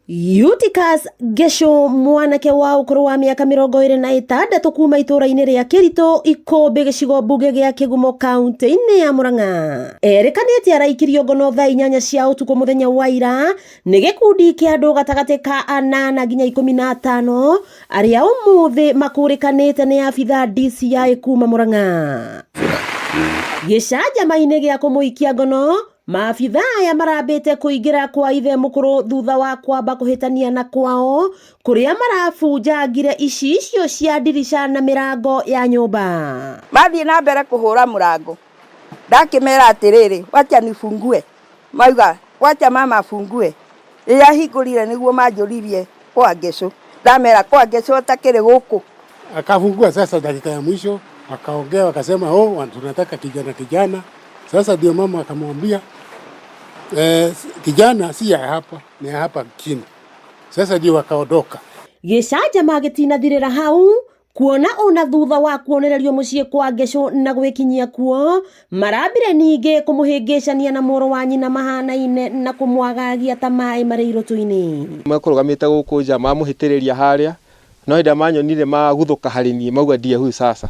Eutychus Ngecu mwanake wa ũkũrũ wa mĩaka 26 kuma itũũra-inĩ rĩa Kĩritũ Ikũmbĩ gĩcigo mbunge gĩa Kĩgumo kaunti-inĩ ya Murang'a erĩkanĩte araikirio ngono thaa 8 cia ũtukũ mũthenya wa ira nĩ gĩkundi kĩa andũ gatagatĩ ka 8 nginya 15 arĩa ũmũthĩ makũrĩkanĩte nĩ abithaa DCI kuma Murang'a. Gĩcanjama-inĩ gĩa kũmũikia ngono maabithaa aya marambĩte kũingĩra kwa ithe mũkũrũ thutha wa kwamba kũhĩtania na kwao kũrĩa marabunjangire icicio cia ndirica na mĩrango ya nyũmba. Mathiĩ na mbere kũhũra mũrango, ndakĩmera atĩrĩrĩ, wacha nifungue, mauga wacha mama afungue. Rĩrĩa hingũrire nĩguo manjũririe kwa Ngecu, ndamera kwa Ngecu atakĩrĩ gũkũ. Akafungua sasa dakika ya mwisho, wakaongea wakasema, oh, tunataka kijana kijana. Sasa ndio mama akamwambia kijana si ya hapa, ni ya hapa chini. Sasa ndio wakaondoka. Gĩcanjama gĩtinathirĩra hau kuona ona thutha wa kuonererio mũciĩ kwa Ngecu na gwĩkinyia kuo marambire ningĩ kũmũhĩngĩcania na mũrũ wa nyina mahanaine na kũmwagagia ta maĩ marĩ irũtũ-inĩ. Mekũrũgamĩte gũkũ nja mamũhĩtĩrĩria harĩa no hĩndĩ ĩrĩa manyonire maguthũka harĩ niĩ mauga ndiye huyu sasa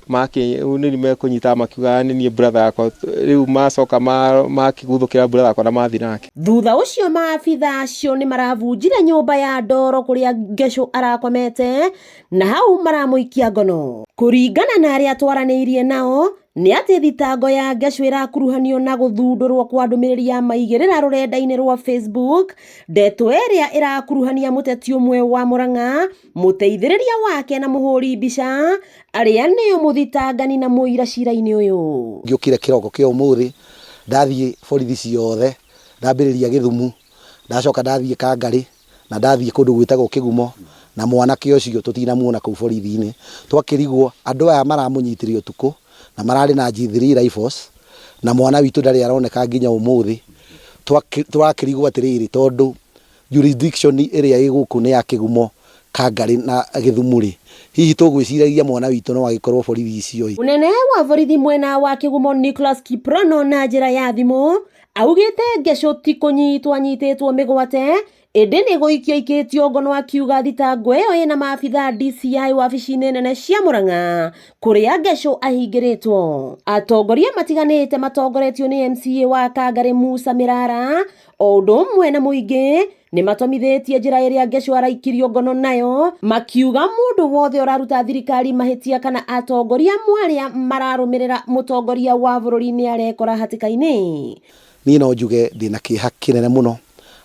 make nĩ mekũnyita makiuga nĩ niĩ brother yakwa rĩu macoka makĩguthũkĩra brother yakwa na mathi nake. Thutha ũcio maabitha acio nĩ maravunjire nyũmba ya ndoro kũrĩa Ngecu arakomete na hau maramũikia ngono. Kũringana na arĩa twaranĩirie nao nĩ atĩ thitango ya Ngecu ĩrakuruhanio na gũthundũrwo kwa ndũmĩrĩri ya maigĩrĩra rũrenda-inĩ rwa Facebook, ndeto ĩrĩa ĩrakuruhania mũteti ũmwe wa Murang'a, mũteithĩrĩria wake na mũhũri mbica arĩa nĩo mũthitangani na mũira cira-inĩ ũyũ. Ngĩũkire kĩroko kĩa ũmũthĩ ndathiĩ borithi ciothe, ndambĩrĩria Gĩthumu, ndacoka ndathiĩ Kangarĩ na ndathiĩ kũndũ gwĩtagwo Kĩgumo na mwanake ũcio tũtinamuona kũu borithi-inĩ. Twakĩrigwo andũ aya maramũnyitire ũtukũ na mararĩ na G3 rifles na mwana witũ ndarĩ aroneka nginya ũmũthĩ. Tũrakĩrigwo atĩrĩrĩ, tondũ jurisdiction ĩrĩa ĩ gũkũ nĩ ya Kĩgumo, Kangarĩ na Gĩthumu rĩ, hihi tũgwĩciragia mwana witũ no agĩkorwo borithi icio ĩ? Mũnene wa borithi mwena wa Kĩgumo Nicholas Kiprono na njĩra ya thimũ augĩte Ngecu ti kũnyitwo anyitĩtwo mĩgwate ĩndĩ nĩ gũikio ikĩtio ngono, akiuga thitango ĩyo ĩna maabitha DCI wabici-inĩ nene cia Murang'a kũrĩa Ngecu ahingĩrĩtwo. Atongoria matiganĩte matongoretio nĩ MCA wa Kangarĩ Musa Mĩrara o ũndũ ũmwe na mũingĩ nĩ matomithĩtie njĩra ĩrĩa Ngecu araikirio ngono nayo, makiuga mũndũ wothe ũraruta thirikari mahĩtia kana atongoria mwarĩa mararũmĩrĩra mũtongoria wa bũrũri nĩ arekora hatĩka-inĩ. Niĩ no njuge ndĩna kĩeha kĩnene mũno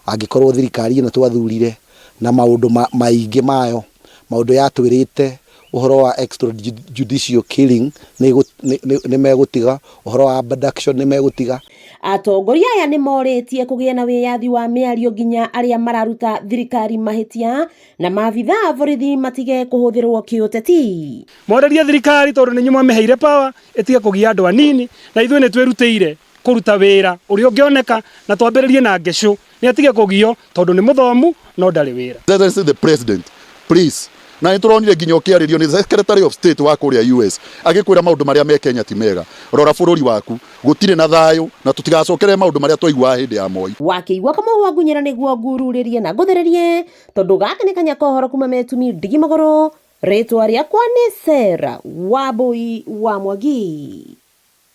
angĩkorwo thirikari ĩno twathurire na maũndũ maingĩ mayo, maũndũ yatwĩrĩte ũhoro wa extrajudicial killing nĩ megũtiga, ũhoro wa abduction nĩ megũtiga. Atongoria aya nĩ morĩtie kũgĩe na wĩyathi wa mĩario nginya arĩa mararuta thirikari mahĩtia na maabitha a borithi matige kũhũthĩrwo kĩũteti. Morerie thirikari tondũ nĩ inyuĩ mwamĩheire power ĩtige kũgia andũ anini, na ithuĩ nĩ twĩrutĩire kũruta wĩra ũrĩa ũngĩoneka na twambĩrĩrie na Ngecu nĩ atige kũgio tondũ nĩ mũthomu no ndarĩ wĩra. Excellency the President, please, na nĩ tũronire nginya ũkĩarĩrio nĩ Secretary of State wa kũrĩa US agĩkwĩra maũndũ marĩa me Kenya ti mega. Rora bũrũri waku, gũtirĩ na thayũ na tũtigacokerere maũndũ marĩa twaiguaga hĩndĩ ya Moi. Wakĩigua kamũhwa ngunyĩra nĩguo ngururĩrie na ngũthĩrĩrie tondũ gaka nĩ kanya kohoro kuma metumi ndigi magũrũ. Rĩtwa rĩakwa nĩ Sarah Wambui wa Mwangi.